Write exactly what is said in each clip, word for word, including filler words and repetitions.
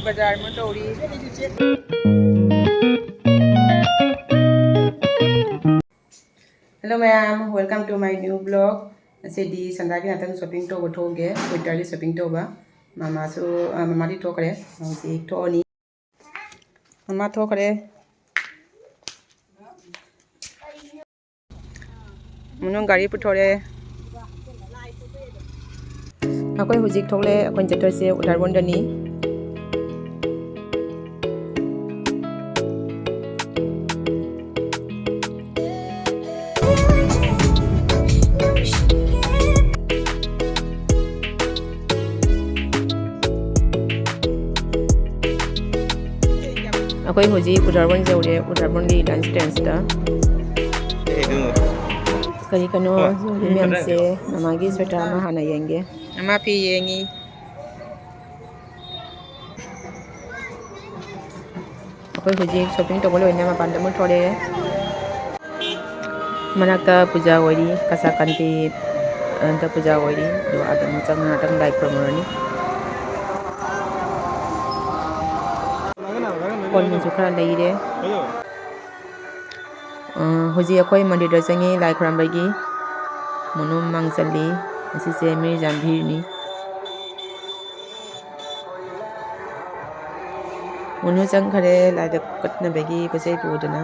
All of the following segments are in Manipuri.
ꯕꯖꯥꯔ ꯑꯃ ꯇꯧꯔꯤ꯫ Hello ꯃꯌꯥꯝ, welcome to my new vlog. ꯉꯁꯤꯗꯤ ꯁꯟꯗꯥꯒꯤ ꯉꯥꯛꯇꯪ shopping ꯇꯧꯕ ꯊꯣꯛꯎꯒꯦ, winterꯒꯤ shopping ꯇꯧꯕ꯫ ꯃꯃꯥꯁꯨ, ꯑ, ꯃꯃꯥꯗꯤ ꯊꯣꯛꯈ꯭ꯔꯦ, ꯍꯧꯖꯤꯛ ꯊꯣꯛꯑꯅꯤ꯫ ꯃꯃꯥ ꯊꯣꯛꯈ꯭ꯔꯦ꯫ ꯃꯅꯨꯡ ꯒꯥꯔꯤ ꯄꯨꯊꯣꯔꯛꯑꯦ꯫ ꯑꯩꯈꯣꯏ ꯍꯧꯖꯤꯛ ꯊꯣꯛꯂꯛꯑꯦ꯫ ꯑꯩꯈꯣꯏꯅ ꯆꯠꯇꯣꯏꯁꯦ ꯎꯗꯥꯔꯕꯣꯟꯗꯅꯤ꯫ ꯑꯩꯈꯣꯏ ꯍꯧꯖꯤꯛ ꯎꯗꯥꯔꯕꯣꯟ ꯌꯧꯔꯦ, ꯎꯗꯥꯔꯕꯣꯟꯒꯤ entrance ꯇ꯫ ꯀꯔꯤ ꯀꯩꯅꯣ ꯌꯣꯜꯂꯤ ꯃꯌꯥꯝꯁꯦ, ꯃꯃꯥꯒꯤ sweater ꯑꯃ ꯍꯥꯟꯅ ꯌꯦꯡꯒꯦ꯫ ꯃꯃꯥ ꯐꯤ ꯌꯦꯡꯉꯤ꯫ ꯑꯩꯈꯣꯏ ꯍꯧꯖꯤꯛ shopping ꯇꯧꯕ ꯂꯣꯏꯅ ꯃꯄꯥꯟꯗ ꯑꯃꯨꯛ ꯊꯣꯛꯂꯛꯑꯦ꯫ ꯃꯅꯥꯛꯇ ꯄꯨꯖꯥ ꯑꯣꯏꯔꯤ, ꯀꯁꯥꯀꯥꯟꯇꯤ, ꯑꯗ ꯄꯨꯖꯥ ꯑꯣꯏꯔꯤ꯫ ꯑꯗꯣ ꯑꯗ ꯑꯃꯨꯛ ꯆꯪꯉꯒ ꯉꯥꯛꯇꯪ ꯂꯥꯏ ꯈꯨꯔꯨꯝꯃꯨꯔꯅꯤ꯫ ꯀꯣꯟ ꯅꯨꯡꯁꯨ ꯈꯔ ꯂꯩꯔꯦ꯫ ꯑ, ꯍꯧꯖꯤꯛ ꯑꯩꯈꯣꯏ ꯃꯟꯗꯤꯔꯗ ꯆꯪꯉꯤ ꯂꯥꯏ ꯈꯨꯔꯨꯝꯕꯒꯤ꯫ ꯃꯣꯅꯨ ꯃꯥꯡ ꯆꯜꯂꯤ꯫ ꯑꯁꯤꯁꯦ ꯃꯤꯔ ꯖꯥꯟꯚꯤꯔꯅꯤ꯫ ꯃꯣꯅꯨ ꯆꯪꯈꯔꯦ ꯂꯥꯏꯗ ꯀꯠꯅꯕꯒꯤ ꯄꯣꯠ ꯆꯩ ꯄꯨꯗꯨꯅ꯫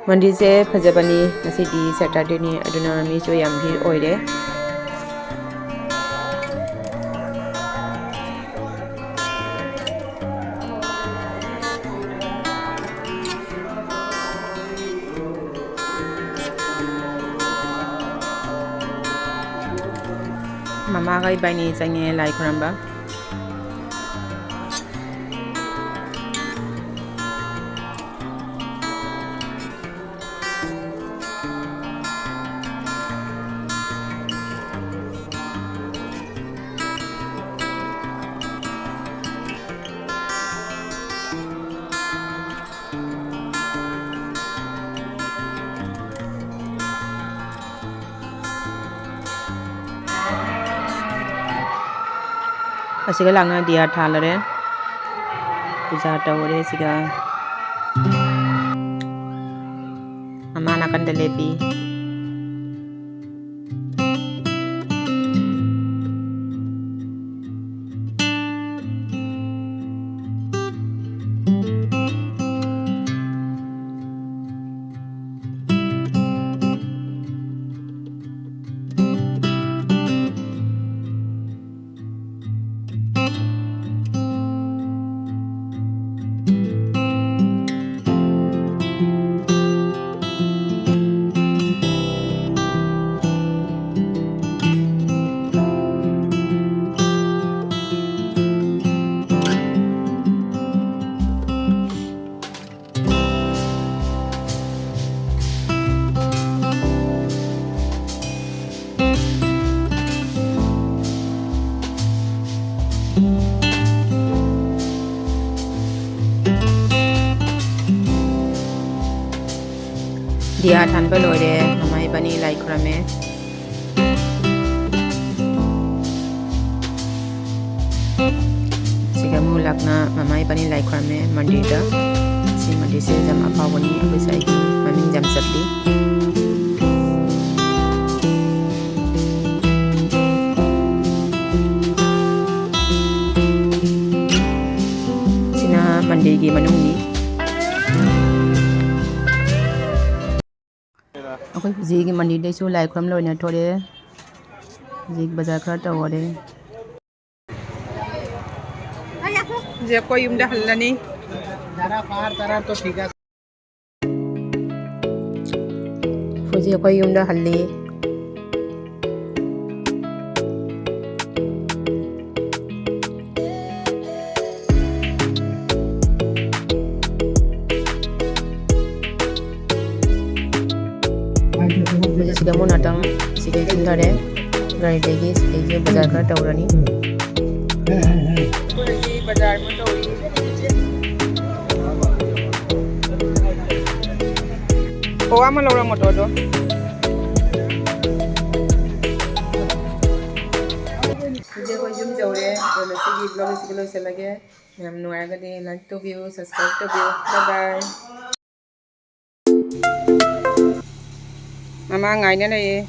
ꯃꯟꯗꯤꯔꯁꯦ ꯐꯖꯕꯅꯤ꯫ ꯉꯁꯤꯗꯤ Saturdayꯅꯤ, ꯑꯗꯨꯅ ꯃꯤꯁꯨ ꯌꯥꯝ ꯚꯤꯔ ꯑꯣꯏꯔꯦ꯫ ꯃꯃꯥꯒ ꯏꯕꯥꯅꯤ ꯆꯪꯉꯦ ꯂꯥꯏ ꯈꯨꯔꯝꯕ꯫ ꯑꯁꯤꯒ ꯂꯥꯛꯅ ꯗꯤꯌꯥ ꯊꯥꯜꯂꯔꯦ꯫ ꯄꯨꯖꯥ ꯇꯧꯔꯦ ꯁꯤꯒ꯫ ꯃꯃꯥ ꯅꯥꯀꯟꯗ ꯂꯦꯞꯄꯤ꯫ ꯗꯤꯌꯥ ꯊꯥꯟꯕ ꯂꯣꯏꯔꯦ꯫ ꯃꯃꯥ ꯏꯕꯥꯅꯤ ꯂꯥꯏ ꯈꯨꯔꯝꯃꯦ꯫ ꯁꯤꯒ ꯑꯃꯨꯛ ꯂꯥꯛꯅ ꯃꯃꯥ ꯏꯕꯥꯅꯤ ꯂꯥꯏ ꯈꯨꯔꯝꯃꯦ ꯃꯟꯗꯤꯔꯗ꯫ ꯁꯤ ꯃꯟꯗꯤꯔꯁꯦ ꯌꯥꯝ ꯑꯐꯥꯎꯕꯅꯤ, ꯑꯩꯈꯣꯏ ꯁ꯭ꯋꯥꯏꯒꯤ ꯃꯃꯤꯡ ꯌꯥꯝ ꯆꯠꯂꯤ꯫ ꯁꯤꯅ ꯃꯟꯗꯤꯔꯒꯤ ꯃꯅꯨꯡꯅꯤ꯫ ꯑꯩꯈꯣꯏ ꯍꯧꯖꯤꯛ ꯃꯟꯗꯤꯔꯗꯩꯁꯨ ꯂꯥꯏ ꯈꯨꯔꯨꯝ ꯂꯣꯏꯅ ꯊꯣꯛꯂꯛꯑꯦ꯫ ꯍꯧꯖꯤꯛ ꯕꯖꯥꯔ ꯈꯔ ꯇꯧꯔꯦ꯫ ꯍꯧꯖꯤꯛ ꯑꯩꯈꯣꯏ ꯌꯨꯝꯗ ꯍꯜꯂꯅꯤ꯫ ꯍꯧꯖꯤꯛ ꯑꯩꯈꯣꯏ ꯌꯨꯝꯗ ꯍꯜꯂꯤ꯫ ꯁꯤꯗ ꯑꯃꯨꯛ ꯉꯥꯛꯇꯪ ꯁꯤꯗꯩ ꯆꯤꯟꯊꯔꯦ꯫ ꯒꯥꯔꯤꯗꯒꯤ ꯁꯤꯗꯩꯁꯨ ꯕꯖꯥꯔ ꯈꯔ ꯇꯧꯔꯅꯤ꯫ ꯑꯩꯈꯣꯏ ꯍꯧꯖꯤꯛ ꯕꯖꯥꯔ ꯑꯃ ꯇꯧꯔꯤ꯫ ꯄꯋꯥ ꯑꯃ ꯂꯧꯔꯣ ꯃꯣꯇꯣꯔꯗꯣ꯫ ꯍꯧꯖꯤꯛ ꯑꯩꯈꯣꯏ ꯌꯨꯝ ꯌꯧꯔꯦ꯫ ꯑꯗꯨꯅ ꯁꯤꯒꯤ vlog ꯑꯁꯤꯒ ꯂꯣꯏꯁꯤꯜꯂꯒꯦ꯫ ꯃꯌꯥꯝ ꯅꯨꯡꯉꯥꯏꯔꯒꯗꯤ like ꯇꯧꯕꯤꯌꯨ, subscribe ꯇꯧꯕꯤꯌꯨ꯫ Bye bye꯫ ꯃꯃꯥ ꯉꯥꯏꯅ ꯂꯩꯌꯦ꯫